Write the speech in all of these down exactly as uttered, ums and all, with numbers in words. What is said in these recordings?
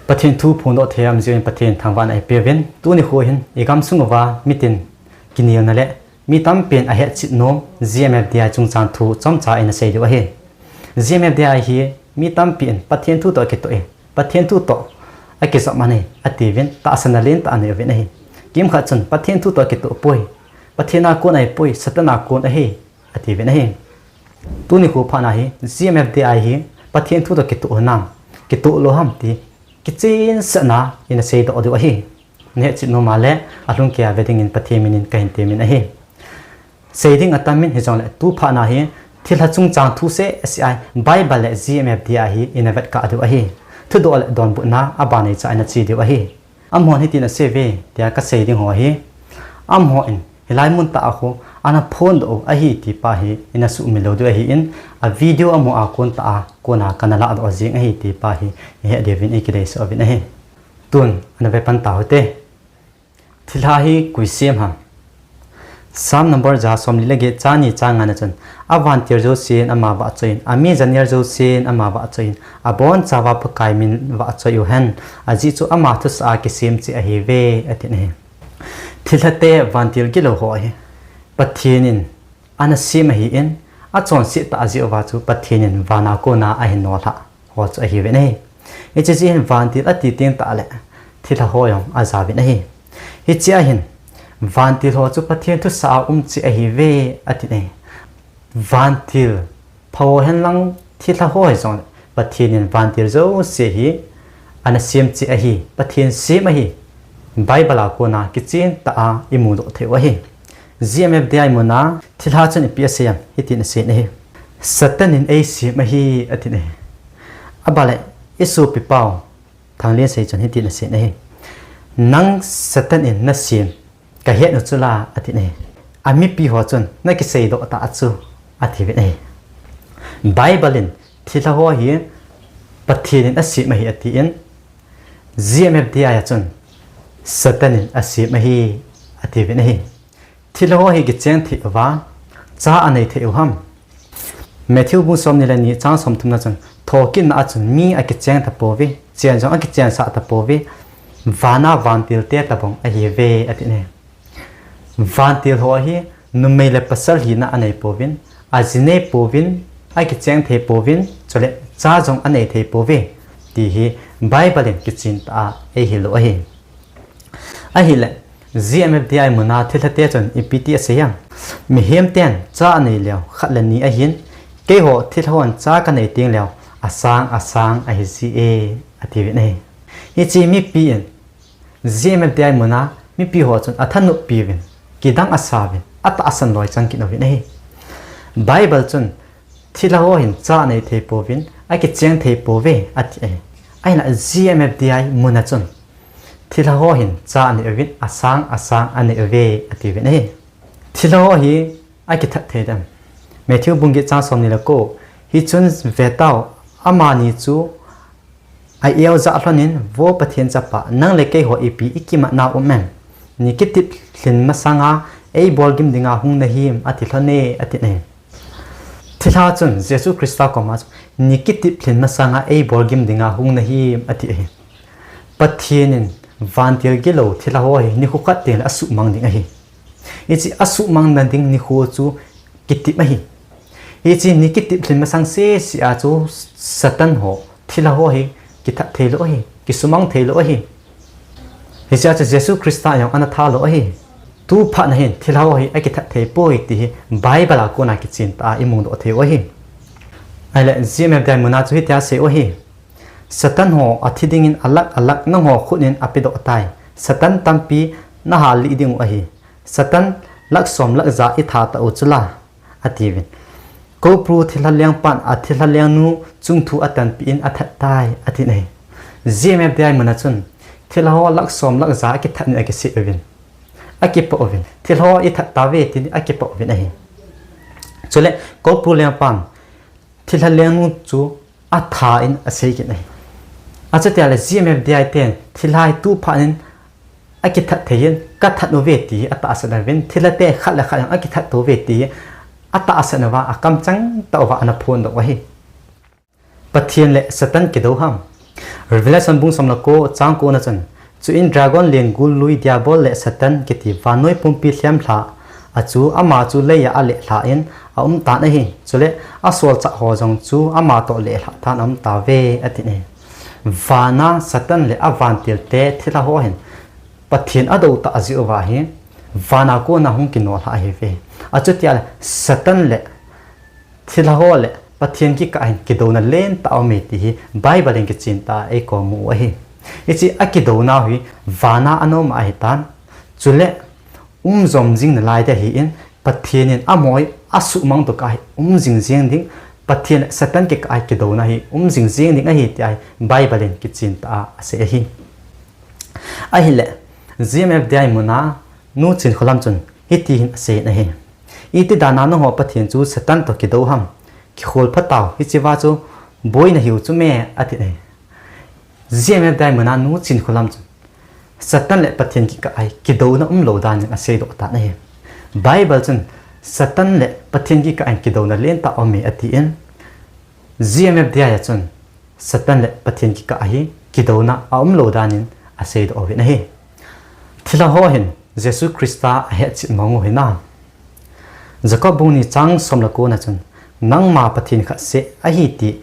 Pathen thu phongdoh thei a um jeh in Pathen thangvahna ipeuvin, tuni nikho hin igamsung uva mitin kinelna le mi tampin ahetchet nom G M F D I chungchang thu chomcha ina sei diu ahi. G M F D I hi mi tampin Pathen thu toh akitoh e, Pathen thu toh akijop man e atiuvin, tahsanna lentah anei uvin ahi. Kimkhat chun Pathen thu toh akitoh poi, Pathen a kon ahipoi, Satan a kon ahi atiuvin ahi. Tuni nikho phat na hi G M F D I hi Pathen thu toh kitoh hinam, kitoh lou ham ti kichensahna ina seidoh diu ahi. Nahetchet nom a le alhung kei a ve dingin Pathen minin kahin temin ahi. Sei ding atam in, hijongle tu phat na hi thilha chungchang thu seh seh a Bible le G M F D I hi ina vetkah diu ahi. Thudoh le donbutna abanei cha ina che diu ahi. Amahon hitin asei uve tia kasei ding ho hi, amahon hilai mun tah a khu ana phondoh u ahi ti pa hi ina sumil lou diu ahin, a video amaho a kon tah a kona kana lahdoh jeng ahi ti pa hi ihet diuvin ikideisah uvin ahi. Tun ana vepan tau hite. Thilha hi koi sem ham? Psalm number ja somli le get, chang ni chang nga na chun, avantil jousen ama vahchoi in, ami janel jousen ama vahchoi in, abonchauva Pakai min vahchoi uhen, ajeh chu ama thusah a kisem cheh ahiuve, atin ahi. Thilhate vantil gilou ho hi Pathen in ana sem ahin, achonset tah jeh uva chu Pathen in van a kona ahin nollhah ho chu ahiuvin ahi. Hiche jeh hin vantil ati teng tah le thilha ho jong ajaovin ahi. Hiche a hin vantil ho chu Pathen thusah a um cheh ahiuve atin ahi. Vantil pha ho henlang thilha ho hijongle Pathen in vantil jouse hi ana sem cheh ahi, Pathen sem ahi. Bible a kona kichen tah a imudoh thei u ahi. G M F D I mun a thilha chun ipi asei em? Hitin asei in ahi. Satan in eisem ahi, atin ahi. Abanle, isopi pau Thanglinsei chun hitin asei in ahi. Nang Satan in nasem kahet u chula, atin ahi. Amipi ho chun nakiseidoh tah chu, atiuvin ahi. Bible in thilha ho hi Pathen in asem ahi atin, G M F D I a chun Satan in asem ahi, atiuvin ahi. Thilha ho hi kicheng thei uva, cha anei thei u ham? Matthew bung somni le ni chang somthum na chun, thokitna a chun mi akicheng tapouve, chen jong akichensah tapouve, van a vantil te tobang ahiuve, atin ahi. Vantil ho hi numei le pasal hina anei pouvin, aji nei pouvin, akicheng thei pouvin, chule cha jong anei thei pouve, ti hi Bible in kichen tah a eihil u ahi. Ahile, G M F D I mun a thilhate chun ipi ti asei em? Mihem ten cha anei leu khat le ni ahin, keiho thilha hon cha kanei teng leu asang asang ahi jie, atiuvin ahi. Hiche mipi in G M F D I mun a mipi ho chun athanoppi uvin, kidang asauvin, atahsan loi chang kit uvin ahi. Bible chun thilha ho hin cha anei thei pouvin, akicheng thei pouve, ati ahi. Ahinla G M F D I mun a chun thilha ho hin cha anei uvin, asang asang anei uve, atiuvin ahi. Thilha ho hi akithat thei dem? Matthew bung get chang somni le ko, hichun vetau, amani chu a-eu jah lhonin, Vo Pathen chapa, nang le keiho ipi ikimat nau um em? Ni kitip lhin masanga eibolgim dinga hung nahim, ati lhone, atin ahi. Thilha chun Jesu Christa koma chu, ni kitip lhin masanga eibolgim dinga hung nahim, ati ahi. Pathen in vantil gilou thilha ho hi nikho khat tengle asuhmang ding ahi. Hiche asuhmang nading nikho chu kitip ahi. Hiche ni kitip lhin masang sese a chu Satan ho, thilha ho hi kithat theilou ahi, kisumang theilou ahi. Hichea chu Jesu Christa jong ana thalou ahi. Tu phat na hin thilha ho hi akithat thei poi ti hi Bible a kona kichen tah a imudoh thei u ahi. Ahile G M F D I mun a chu hitia asei u ahi. Satan ho athi dingin alakh alakh nangho khut in apedoh tai. Satan tampi nahallih ding u ahi. Satan lakh som lakh ja ithat tau chula, atiuvin. Koupru thilha lengpan athilha lengnu chungthu atanpeh in athat tai, atin ahi. G M F D I mun a chun thilha ho lakh som lakh ja akithat in akisei uvin, akipah uvin, thilha ho ithat tauve tin akipah uvin ahi. Chule koupru lengpan thilha lengnu chu athat in asei kit ahi. Achutia le G M F D I ten thilha hi tu phat in akithat thei in, kathat uve ti atahsan uvin, thilhate khat le khat jong akithat tauve ti atahsan uva, akamchang tah uva ana phondoh u ahi. Pathen le Satan kidou ham? Revelation bung som le ko chang ko na chun, chuin dragon len gul lui Diabol le Satan kiti vannoi pumpi lhem lha a chu ama chu leiya aleh lha in aum tan ahi. Chule asolchah ho jong chu ama toh leh lha tan aum tauve, ati ahi. Vana Satan le avantil te thilha ho hin Pathen adou tah jeh uva hi, vana kona hung kinol lha ahiuve. Achutia le Satan le thilha ho le Pathen kikah hin kidouna lentah aume ti hi Bible in kichen tah a eikou mu u ahi. Hiche akidouna u hi vana anom ahitan. Chule umjom jing nalai ding ahin, Pathen in amaho hi asuhmang tokah hi um jing jeng ding, Pathen le Satan kikah hi kidouna hi um jing jeng ding ahi tia hi Bible in kichen tah a asei ahi. Ahile, G M F D I muna Nu Chinkholam chun hiti hin asei in ahi. Iti dana nangho Pathen chu Satan toh kidou ham? Kikhol phatau, hicheva chu boina hiu chu me, ati ahi. G M F D I muna Nu Chinkholam chun Satan le Pathen kikah a hi kidouna umlou dan in aseidoh tan ahi. Bible chun Satan le Pathen kikah a hi kidouna lentah aume atin, G M F D I a chun Satan le Pathen kikah a hi kidouna aumlou dan in aseidoh uvin ahi. Thilha ho hin Jesu Christa ahetchet mong u hinam? Jacob bung ni chang som le ko na chun, nangma Pathen khat seh ahi ti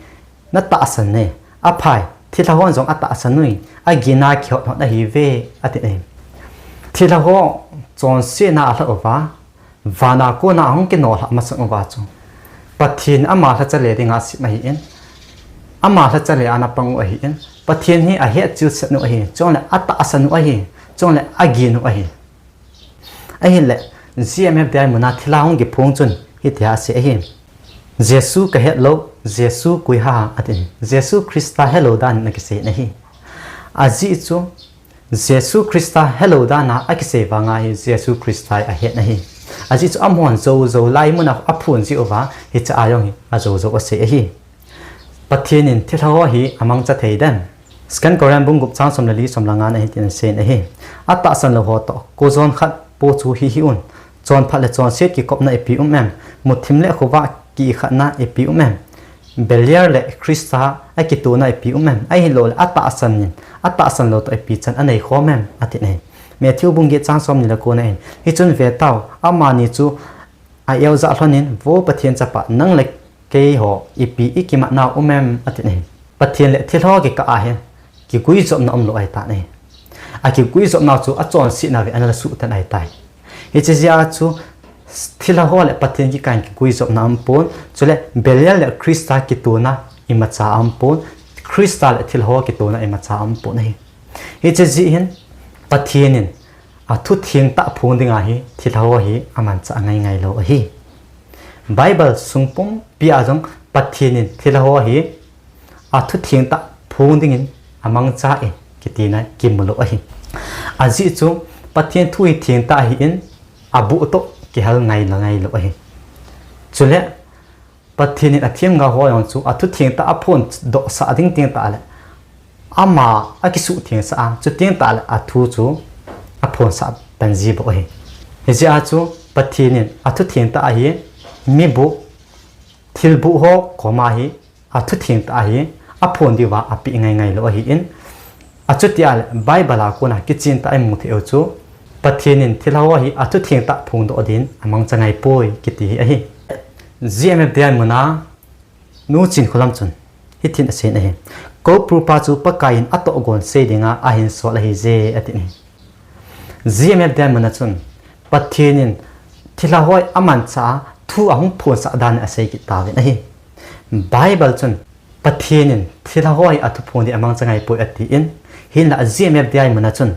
natahsan e. Aphai, thilha hon jong atahsan uvin, agena kihot hot ahiuve, ati ahi. Thilha ho chonsetna alhah uva, vana kona ahung kinol lha masang uva chu, Pathen ama lhacha le dinga asem ahin, ama lhacha le a ana pang u ahin, Pathen hi ahetchilsah u ahi, chule atahsan u ahi, chule agen u ahi. Ahile, G M F D I muna thilha hung kiphong chun hitia asei ahi. Jesu kahet lou, Jesu koi ham, ati. Jesu Christa helou dan in akisei in ahi. Ajeh chu, Jesu Christa helou dan a akisei vanga hi Jesu Christa hi ahet in ahi. Ajeh chu amahon jou jou lai muna aphon jeh uva hiche a jong hi ajou jou asei ahi. Pathen in thilha ho hi amangcha thei dem? Second Corinth bung gup chang som le li som le nga na hitin asei in ahi. Atahsan lou ho toh kojon khat po chu hi hih un. Chonphat le chonset kikopna ipi um em? Muthim le khovah ki-ikhatna ipi um em? Belial le Christa akitona ipi um em? Ahilouleh atahsan in, atahsan lou toh ipi chan anei khom em? Ati in ahi. Matthew bung get chang som ni le ko na in, hichun vetau, amani chu a-eojah lhon in, Vo Pathen chapa, nang le keiho ipi ikimatnau um em? Ati in ahi. Pathen le thilha ho kikah a hi kiguijopna umlou ahitan ahi. Akiguijopnau chu achonsetna vei ana la suh tan ahitai. Hiche jeh a chu thilha ho le Pathen kikah in kiguijopna aumpon, chule Belial le Christa kitona imacha aumpon, Christa le thilha ho kitona imacha aumpon ahi. Hiche jeh hin Pathen in athu thengtah phong dinga hi thilha ho hi amanchah ngai ngai lou ahi. Bible sung pumpi a jong Pathen in thilha ho hi athu thengtah phong dingin amangcha e kitina kimu lou ahi. Ajeh chu Pathen thu hi thengtah ahin, aboh toh kihal ngai la ngai lou ahi. Chule Pathen in athemgao ho jong chu athu thengtah aphondohsah ding teng tahle, ama akisuhthengsah a, chuteng tahle athu chu aphonsah pan ji bou ahi. Hijeh a chu Pathen in athu thengtah ahi, miboh, thilboh ho koma hi athu thengtah ahi aphon diuva apeh ngai ngai lou ahin, achutia le Bible a kona kichen tah a imu thei u chu Pathen in thilha ho hi athu thengtah phongdoh din amangcha ngai poi kiti hi ahi. G M F D I muna Nu Chinkholam chun hitin asei in ahi. Kou Prabhupada chu Pakai in atohgon sei dinga ahinsol ahije, ati in ahi. G M F D I muna chun Pathen in thilha ho hi amanchah a thu ahung phonsah dan in asei kit tauvin ahi. Bible chun Pathen in thilha ho hi athu phong din amangcha ngai poi atin, hinla G M F D I muna chun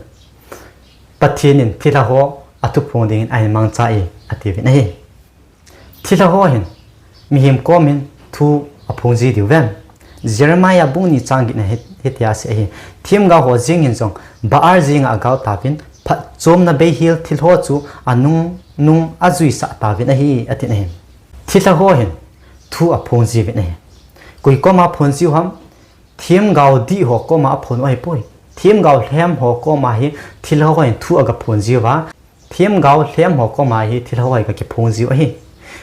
Pathen in thilha ho athu phong dingin ahin mangcha e atiuvin ahi. Thilha ho hin mihem komin thu aphong ji diu vem? Jeremiah bung ni chang get na hi, hitia asei ahi. Themgao ho jeng in jong Baal jenga agao tauvin, phatchomna beihel thil ho chu anung nung ajuisah tauvin ahi, ati in ahi. Thilha ho hin thu aphong jiuvin ahi. Koi koma aphon jiu ham? Themgao dih ho koma aphon u ahipoi. Themgao lhem ho koma hi thilha ho hin thu agaphon jiuva, themgao lhem ho koma hi thilha ho hi agakiphong jiu ahi.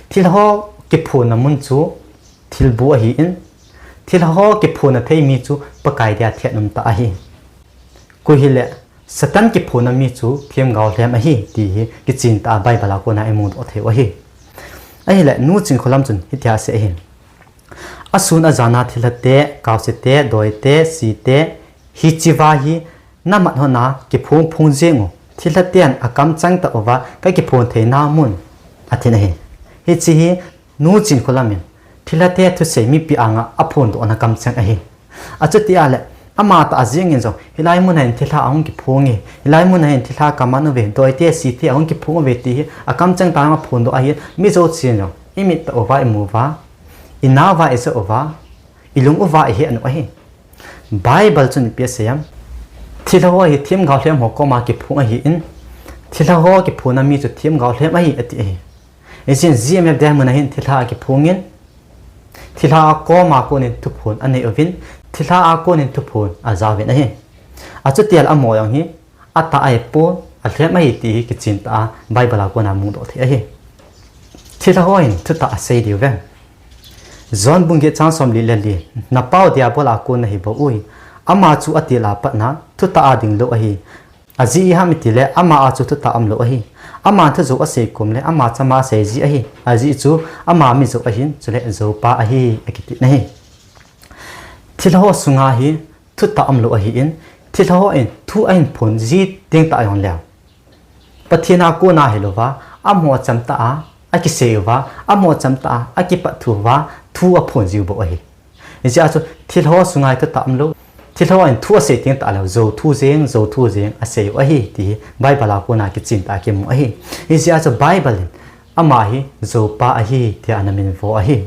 Thilha ho kiphonna mun chu thilboh ahin, thilha ho kiphona thei mi chu Pakai dia thet um tah ahi. Koi hile, Satan kiphona mi chu themgao lhem ahi, ti hi kichen tah a Bible a kona imudoh thei u ahi. Ahile, Nu Chinkholam chun hitia asei ahi. Asun ajan a thilha te, kaose te, doi te, si te, hiche va hi namat hon a kiphong phong jeng u. Thilha ten akamchang tah uva kakiphon thei namun, atin ahi. Hiche hi Nu Chinkholam in thilha te thusei mipi anga aphondohna kamchang ahi. Achuti ahile, amatah jeng in jong, hilai mun a hin thilha ahung kiphong e, hilai mun a hin thilha kaman uve, doi te, si te ahung kiphong uve ti hi akamchang tah a aphondoh ahin, mi jousen jong imit tah uva imu uva, inao uva ijah uva, ilung uva ihet u ahi. Bible chun ipi asei em? Thilha ho hi themgao lhem ho koma kiphong ahin, thilha ho kiphona mi chu themgao lhem ahi, ati ahi. Hijeh in GMFDI mun a hin thilha akiphong in, thilha a koma konin thuphon anei uvin, thilha a konin thuphon ajauvin ahi. Achuti ahile amaho jong hi atah ahipon, alhem ahi ti hi kichen tah a Bible a kona mudoh thei ahi. Thilha hon thutah asei diu vem? John bung get chang somli le li, Napau Diabol a kon nahi bou ui. Ama chu atil a patna thutah a ding lou ahi. Ajeh iham itile ama a chu thutah umlou ahi. Aman thujou asei kom le ama chama asei ji ahi. Ajeh chu ama mi jou ahin, chule joupa ahi, akiti na ahi. Thilha ho sunga hi thutah umlou ahin, thilha hon thu ahin phon ji teng tah jong leu, Pathen a kona hilouva, amaho chamtah a akisei uva, amaho chamtah a akipat thu uva, thu aphon jiu bou ahi. Hijeh a chu thilha ho sunga hi thutah umlou, thilha hon thu asei teng tah leu, jou thu jeng, jou thu jeng asei u ahi, ti hi Bible a kona kichen tah a kimu ahi. Hijeh a chu Bible in ama hi joupa ahi, tia ana minvo ahi.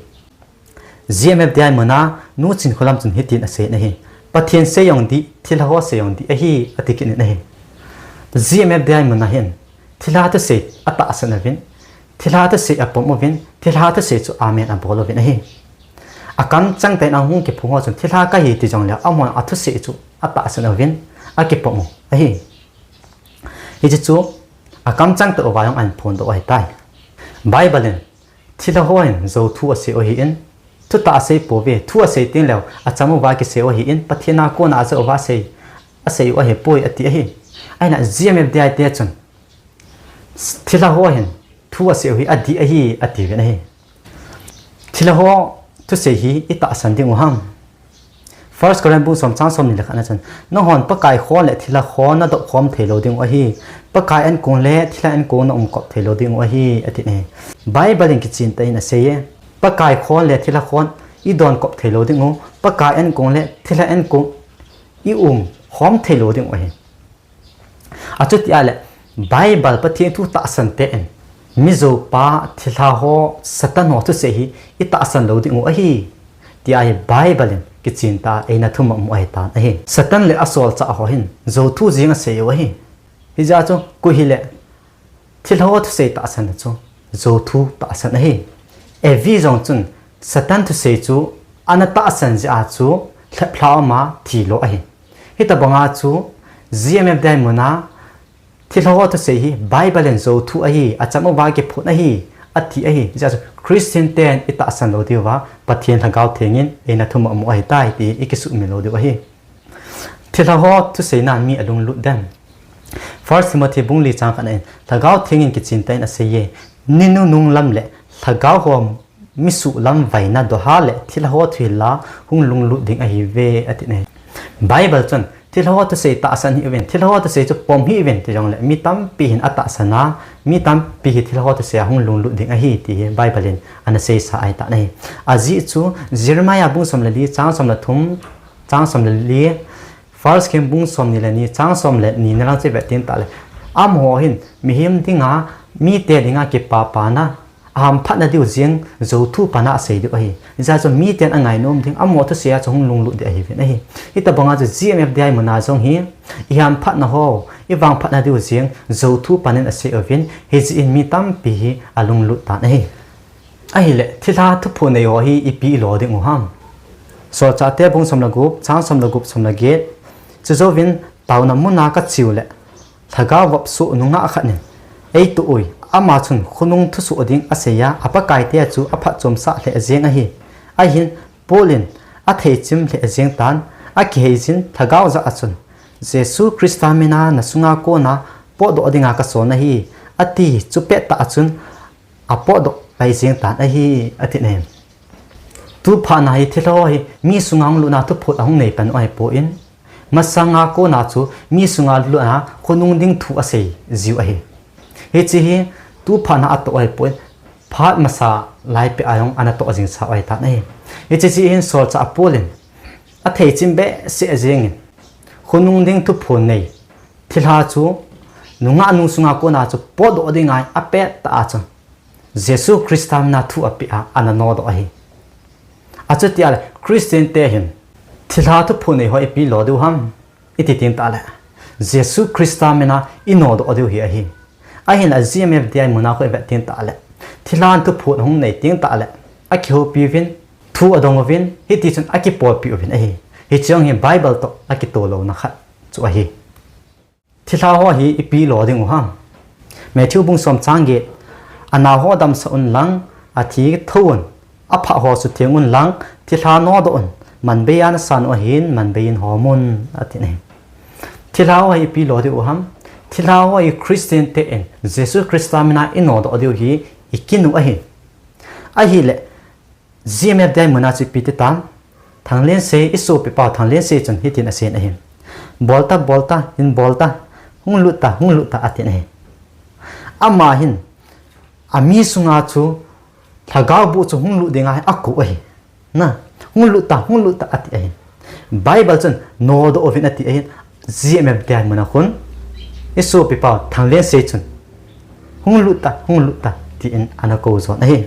GMFDI mun a Nu Chinkholam chun hitin asei in ahi. Pathen sei jong dih, thilha ho sei jong dih ahi, ati kit in ahi. GMFDI mun a hin thilha thusei atahsan uvin, thilha thusei apom uvin, thilha thusei chu amen abol uvin ahi. Akamchang tah in ahung kiphong ho chun thilha kahi ti jongleu, amahon athusei chu atahsan uvin, akipom u ahi. Hiche chu akamchang tah uva jong ahin phondoh u ahitai. Bible in thilha hon jou thu asei u ahin, thutah asei pouve, thu asei tengleu acham uva kisei u ahin, Pathen a kona ajah uva asei, asei u ahipoi, ati ahi. Ahinla GMFDI te chun thilha hon thu asei u hi adih ahi, atiuvin ahi. Thilha ho thusei hi itahsan diu ham? First Corinth bung som chang somni le khat na chun, nanghon Pakai khon le thilha khon nadoh khom theilou diu ahi. Pakai ankong le thilha ankong naum kop theilou diu ahi, ati na ahi. Bible in kichen tah in asei e. Pakai khon le thilha khon idon kop theilou diu, Pakai ankong le thilha ankong ium khom theilou diu ahi. Achuti ahile, Bible Pathen thu tahsan tah in, mi joupa, thilha ho, Satan ho thusei hi itahsan lou diu ahi, tia hi Bible in kichen tah a eina thum amu ahitan ahi. Satan le asolchah ho hin jou thu jeng asei u ahi. Hijeh a chu koi hile, thilha ho thusei tahsan chu jou thu tahsan ahi. Evi jong chun Satan thusei chu ana tahsan jeh a chu lheplhah uma thilou ahi. Hitobanga chu GMFDI mun a thilha ho thusei hi Bible in jou thu ahi, acham uva kiphon ahi, ati ahi. Hijeh a chu Christian ten itahsan lou diuva Pathen Lhagao Theng in eina thum amu ahitai ti ikisuhmil lou diu ahi. Thilha ho thusei nan mi alunglut dem? First Timothy bung li chang khat na in Lhagao Theng in kichen tah in asei e, ni nunung lam le lhagao ho mi suhlam vaina doha le thilha ho thuhil a hung lunglut ding ahiuve, ati na ahi. Bible chun thilha ho thusei tahsan hih uvin, thilha ho thusei chu pom hih uvin ti jongle mi tampi hin atahsan a, mi tampi hi thilha ho thusei a hung lunglut ding ahi ti hi Bible in ana seisa ahitan ahi. Ajeh chu Jeremiah bung som le li chang som le thum, chang som le li, First King bung somni le ni chang som le ni na lang chu ivet teng tahle, amaho hin mihem dinga, mite dinga kipapana, ahamphatna diu jeng jou thu pan a asei diu ahi. Hijeh chun miten angainom ding, amaho thusei a chu hung lunglut ding ahiuvin ahi. Hitobanga chu GMFDI mun a jong hi, ihamphatna ho, ivangphatna diu jeng jou thu pan in asei uvin, hijeh in mi tampi hi alunglut tan ahi. Ahile, thilha thuphon nei ho hi ipi ilo diu ham? Solchahte bung som le gup, chang som le gup, som le get. Chujouvin, taona mun a kache u le, lhagao vop soh nungah khat in eitoh ui, ama chun khonung thusoh ding asei a, apakaite chu aphatchomsah lheh jeng ahi. Ahin, Paul in athei chim lheh jeng tan, akihei jin lhagao jah a chun, Jesu Christa mina nasunga kona potdoh dinga kasol nahi, ati chu pet tah a chun, apotdoh pai jeng tan ahi, ati nai. Tuphat na hi thilha ho hi mi sunga hung lutna thuphon ahung nei pan u ahipon, masanga kona chu mi sunga lutna khonung ding thu asei jiu ahi. Hiche hi tuphat na atoh ahipon, phat masa lai peh a jong ana toh jing sa u ahitan ahi. Hiche jeh hin solchah Paul in athei chim behseh jeng in, khonung ding thuphon nei thilha chu nungah nung sunga kona chu potdoh dinga apet tah a chu Jesu Christa mina thu apeh a, ana nodoh ahi. Achuti a le, Christian te hin thilha thuphon nei ho ipi lo diu ham, iti teng tah le, Jesu Christa mina inodoh diu hi ahi. Ahinla G M F D I muna khu ivet teng tah le, thilha thuphon hung nei teng tah le, akihoupi uvin, thu adong uvin, hiti chun akipolpi uvin ahi. Hiche jong hi Bible toh akitoh louna khat chu ahi. Thilha ho hi ipi lo ding u ham? Matthew bung som chang get, anao ho damsah un lang, athi thou un, aphah ho sutheng un lang, thilha nodoh un, manbei a nasan u ahin, manbei in hom un, ati nai. Thilha ho hi ipi lo diu ham? Thilha ho hi Christian te in Jesu Christa mina inodoh diu hi ikin u ahi. Ahile, G M F D I muna chu ipi ti tam? Thanglensei, isopipa Thanglensei chun hitin asei in ahi. Bol ta, bol ta, hin bol ta, hung lut ta, hung lut ta, ati in ahi. Ama hin, ami sunga chu lhagao boh chu hung lut dinga akou ahi. Na, hung lut ta, hung lut ta, ati ahi. Bible chun nodoh uvin ati ahi. G M F D I muna khun, isopipa Thanglensei chun, hung lut ta, hung lut ta, tin ana kou jon ahi.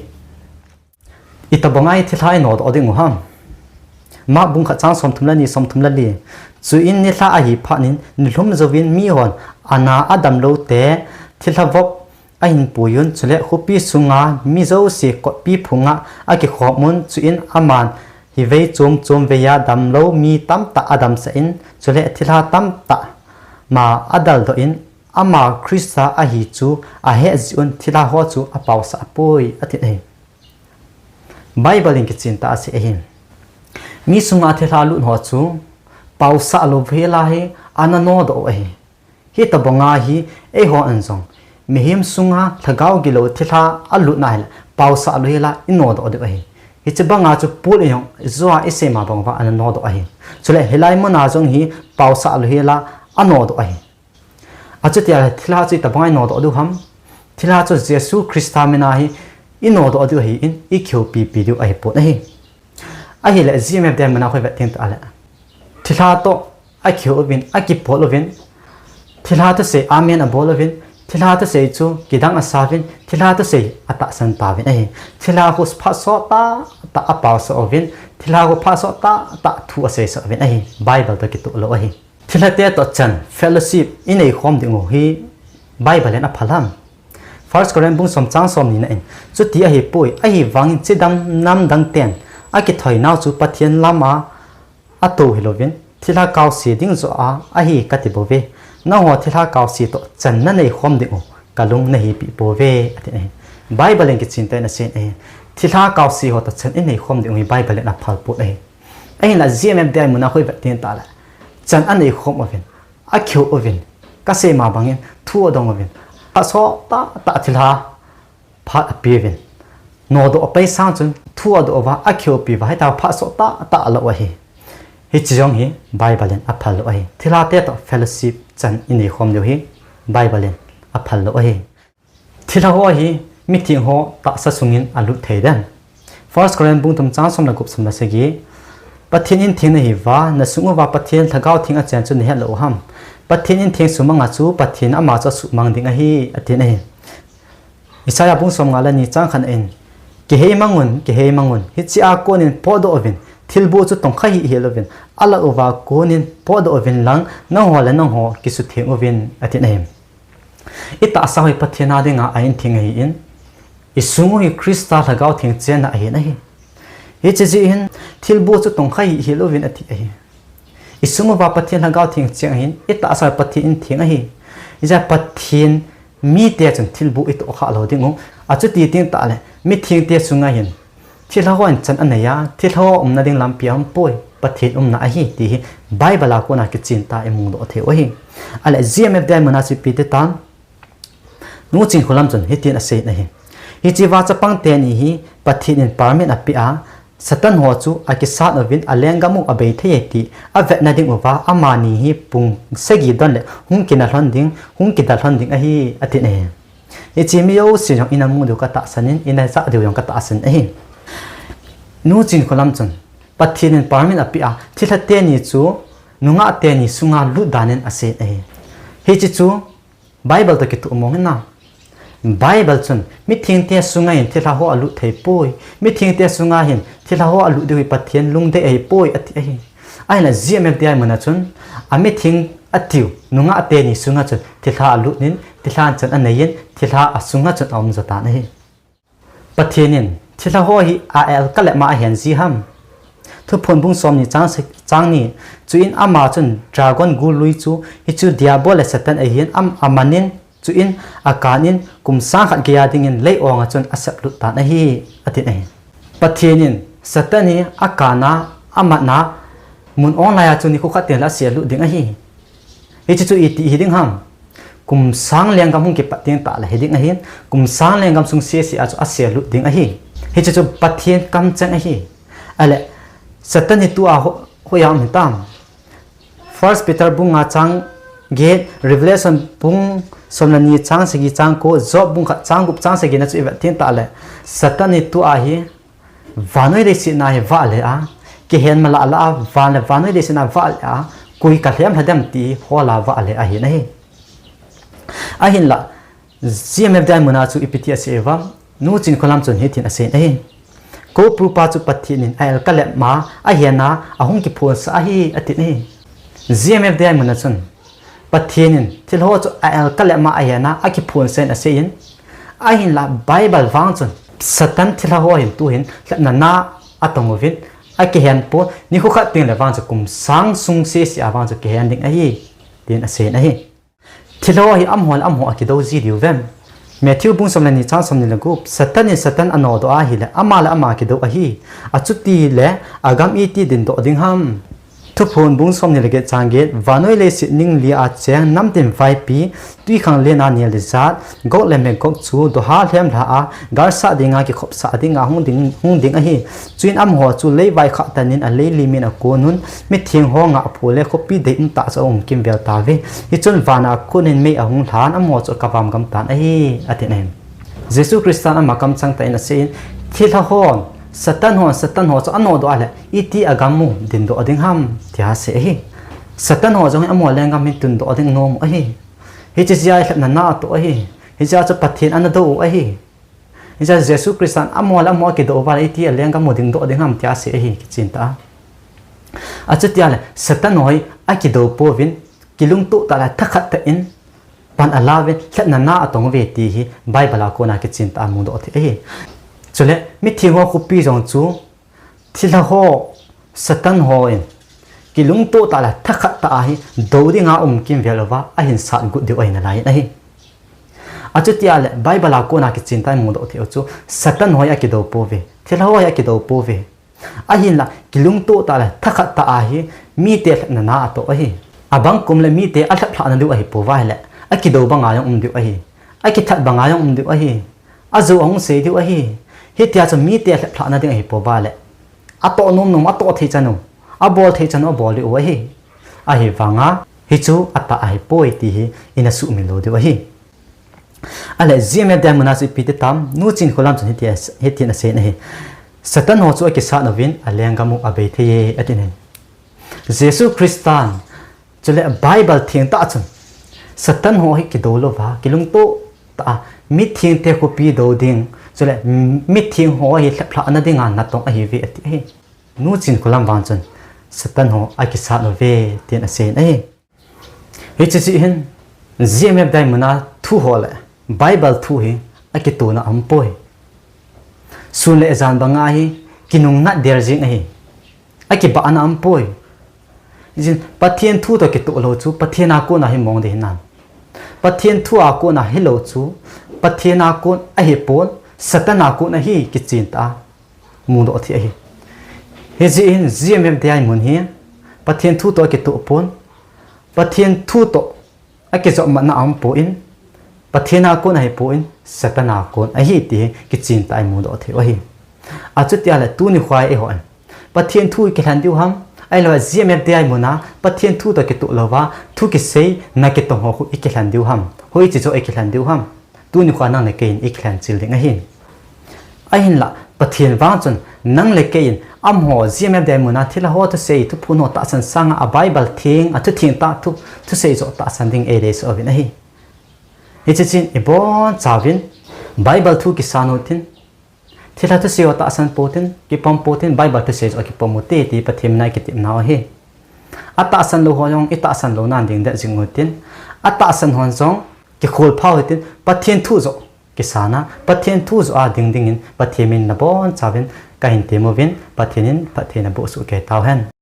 Itobanga hi thilha inodoh ding u ham? Mark bung khat chang som thum le ni, som thum le li. Chuin nilhah ahi phat in, nilhum jouvin mihon ana adamlou te thilha vop ahin pui un, chule khopi sunga mi jouse kotpi phunga akikhom un, chuin aman hivei chom chom veiya damlou mi tamtah adamsah in, chule thilha tamtah ma adaldoh in, ama Christa ahi chu ahet jeh un thilha ho chu apaosah poi, ati ahi. Bible in kichen tah a asei ahi. Mi sunga thilha lut ho chu paosah lou hela hi ana nodoh u ahi. Hitobanga hi eihon jong mihem sunga lhagao gilou thilha alut na hile paosah lou hela inodoh diu ahi. Hiche banga chu Paul in jong ijou a isei ma bang uva ana nodoh ahi. Chule hilai muna jong hi paosah lou hela anodoh ahi. Achuti a le thilha chu itobanga inodoh diu ham? Thilha chu Jesu Christa mina hi inodoh diu ahin, ikihoupipi diu ahipon ahi. Ahile G M F D I muna khu ivet teng tah le, thilha toh akihou uvin, akipol uvin, thilha thusei amen abol uvin, thilha thusei chu kidang asa uvin, thilha thusei atahsan tauvin ahi. Thilha khu phat sot tah tah apaosah uvin, thilha khu phat sot tah tah thu aseisah uvin ahi. Bible toh kitoh lou ahi. Thilha te toh chan, fellowship, inei khom ding u hi Bible in aphal ham? First Corinth bung som chang som ni na in, chuti ahipoi, ahivangin chidam namdang ten akithoi nau chu Pathen lama atou hilouvin, thilha kaose ding joh a ahi kati bouve. Nangho thilha kaose toh chan nanei khom ding u kalung nahepi pouve, ati ahi. Bible in kichen tah in asei ahi. Thilha kaose ho toh chan inei khom ding u hi Bible in aphal pon ahi. Ahinla G M F D I muna khu ivet teng tah le, chan anei khom uvin, akihou uvin, kasei ma bangin thu adong uvin, phat sot tah tah thilha phat ape uvin, nodoh apai sang chun thu adoh uva, akihoupi uva, hita phat sot tah tah alou ahi. Hiche jong hi Bible in aphal lou ahi. Thilha te toh fellowship, chan inei khom diu hi Bible in aphal lou ahi. Thilha ho hi mitheng ho tahsa sungin alut thei dem? First Corinth bung thum chang som le gup, som le sagi. Pathen in theng nahiuva, nasung uva Pathen Lhagao Theng achen chu nahet lou u ham? Pathen in theng sumang a chu Pathen ama chu asumang ding ahi, ati ahi. Isaiah bung som nga le ni chang khat na in, kihei mang un, kihei mang un, hiche a konin potdoh uvin, thilboh chu tongkha hih hel uvin, alah uva konin potdoh uvin lang, nangho le nangho kisutheng uvin, ati ahi. Itahsa ho hi Pathen a dinga a-intheng ahin, isung u hi Christa Lhagao Theng chenna ahin ahi. Hiche jeh hin thilboh chu tongkha hih hel uvin ati ahi. Isung uva Pathen Lhagao Theng cheng ahin, itahsa ho hi Pathen intheng ahi. Hijeh a Pathen mite chun thilboh itoh kha lou ding u. Achuti teng tah le, mitheng te sunga hin Thilha hon chan anei a, thilha ho umna ding lampi aumpoi, Pathen umna ahi ti hi Bible a kona kichen tah a imu doh thei u ahi. Ahile G M F D I muna chu ipi ti tam? Nu Chinkholam chun hitin asei in ahi. Hiche va chapang teni hi Pathen in permit apeh a, Satan ho chu akisat uvin alenggam u abei thei e ti avetna diuva amani hi pung sagi don le hung kina lhon ding, hung kida lhon ding ahi, atin ahi. Hiche mi jouse jong ina mu diu katahsan in, ina jah diu jong katahsan ahi. Nu Chinkholam chun Pathen in permit apeh a, thilha teni chu nungah teni sunga lut dan in asei in ahi. Hiche chu Bible toh kitoh mong in a. Bible chun mithengte sunga hin thilha ho alut thei poi. Mithengte sunga hin thilha ho alut diu hi Pathen lungdei ahipoi ati ahi. Ahinla G M F D I muna chun amitheng atiu nungah teni sunga chun thilha alut in, thilha chan anei in, thilha asunga chun aum jo tan ahi. Pathen in thilha ho hi a-el kalep ma ahen ji ham? Thuphon bung somni chang se-, chang ni, chuin ama chun dragon gullui chu, hichu Diabol le Satan ahin am-, aman in, chuin akan in kum sang khat geiya dingin lei-ong a chun asep lut tan ahi, atin ahi. Pathen in Satan hi akan a, aman a, mun ong laiya chu nikho khat teng le asel lut ding ahi. Hiche chu iti hi ding ham? Kum sang lenggam hung kipat teng tah le hi ding ahin, kum sang lenggam sung sese a chu asel lut ding ahi. Hiche chu Pathen kamcheng ahi. Ahile, Satan hi tua ho-, hoiya um hitam? First Peter bung nga chang get, Revelation bung som le ni chang sagi chang ko, Job bung khat chang gup chang sagi na chu ivet teng tah le, Satan hi tua hi vannoi leiset na hi vahle a, kihen mala la a, van le vannoi leiset na vahle a, koi kalhem lha dem ti ho la vahle ahi nahi. Ahinla, G M F D I muna chu ipi ti asei uvam, Nu Chinkholam chun hitin asei in ahi. Ko pupa chu Pathen in a-el kalep ma ahen a, ahung kiphonsah ahi, atin ahi. G M F D I muna chun Pathen in thilha ho chu a-el kalep ma ahen a, akiphonsah in asei in. Ahinla Bible vang chun Satan thilha ho hin tuhin lhepna na atong uvin, akihen pon, nikho khat teng le vang chu kum sang sung sese a vang chu kihen ding ahi, tin asei in ahi. Thilha ho hi amaho le amaho a kidou ji diu vem? Matthew bung som le ni chang som ni le gup, Satan in Satan anodoh a ahile, ama le ama kidou ahi. Achuti le, agam iti dindoh ding ham? Thuphon bung som ni le get chang get, vannoi leiset ning li a cheng, namtin vaipi, twikhanglen a nel ijat, Gog le Magog chu, doha lhem lha a, galsat dinga kikhopsah dinga hung ding, hung ding ahi. Chuin amaho chu leivai khah tan in alei lim in akon un, mitheng ho ngah phu le khopi dei um tah chu aum kimvel tauve. Hichun van a kon in mei ahung lhan, amaho chu akavam gam tan ahi, atin ahi. Jesu Christan ama kamchang tah in asei in, thilha hon, Satan hon, Satan ho chu anodoh a le, iti agam u dindoh ding ham, tia asei ahi. Satan ho jong hi amaho lenggam hin tundoh ding nom u ahi. Hiche jeh a hi lhepna na atoh ahi. Hiche jeh a chu Pathen ana dou u ahi. Hiche jeh a Jesu Christan amaho le amaho akidou uva le iti alenggam u dingdoh ding ham tia asei ahi, kichen tah a. Achuti a le, Satan ho hi akidou pouvin, kilungtoh tah le thakhat tah in, pan alauvin, lhepna na atong uve ti hi Bible a kona kichen tah a mudoh thei ahi. Chule, mitheng ho khopi jong chu, thilha ho, Satan ho in, kilungtoh tah le thakhat tah a hi, dou dinga um kimvel uva, ahin sat got diu ahi nalai in ahi. Achuti a le, Bible a kona kichen tah a imudoh thei u chu, Satan ho hi akidou pouve, thilha ho hi akidou pouve. Ahinla, kilungtoh tah le thakhat tah a hi, mite lhepna na atoh ahi. Abang kum le mite alhep lhahna diu ahipouva ahile, akidou banga jong um diu ahi. Akithat banga jong um diu ahi. Ajou ahung sei diu ahi. Hitia chu mite lheplhahna ding ahipouva le, atoh nom nom, atoh thei chan u, abol thei chan u abol diu ahi. Ahivanga, hichu atah ahipoi ti hi ina sumil lou diu ahi. Ahile, G M F D I muna chu ipi ti tam, Nu Chinkholam chun hitia, hitin asei in ahi. Satan ho chu akisat uvin, alenggam u abei thei e, atin ahi. Jesu Christan, chule Bible thengtah chun, Satan ho hi kidou louva, kilungtoh tah a, mithengte khopi dou ding, chule mitheng ho hi lheplhahna dinga natong ahiuve ati ahi. Nu Chinkholam vang chun, Satan ho akisat uve, tin asei in ahi. Hiche jeh hin, G M F D I muna thu ho le Bible thu hi akitona aumpoi. Sun le jan banga hi kinungnat del jeng ahi. Akibahna aumpoi. Pathen thu toh kitoh lou chu, Pathen a kona hi mong ding hinam? Pathen thu a kona hilou chu, Pathen a kon ahipon, Satan a kon ahi kichen tah a. mudoh thei ahi. Hijeh hin G M F D I mun hi Pathen thu toh akitoh pon, Pathen thu toh akijopmatna aumpon, Pathen a kon ahipon, Satan a kon ahi ti hi kichentah a imudoh thei u ahi. Achuti ahile tuni khoa eihon Pathen thu ikilhen diu ham, ahilouleh G M F D I muna Pathen thu toh kitoh louva thu kisei, na kitong ho khu ikilhen diu ham, hoiche joh ikilhen diu ham? Tuni khoa nang le keiin ikilhen chil ding ahi. Ahinla Pathen vang chun nang le keiin amaho G M F D I muna thilha ho thusei thuphon ho tahsan sanga a Bible theng, a thutheng tah thu, thusei joh tahsan ding eidei soh uvin ahi. Hiche chun ibonchauvin Bible thu kisan utin, thilha thusei ho tahsan poutin, kipom poutin, Bible thusei joh kipom ute ti Pathen mina ikitepnau ahi. Atahsan lou ho jong itahsan louna ding deh jing utin, atahsan hon jong kikholphau hitin, Pathen thu joh kisana, Pathen thu joh a ding dingin Pathen min nabonchauvin kahin temuvin, Pathen in phatthei naboh soh kei tauhen.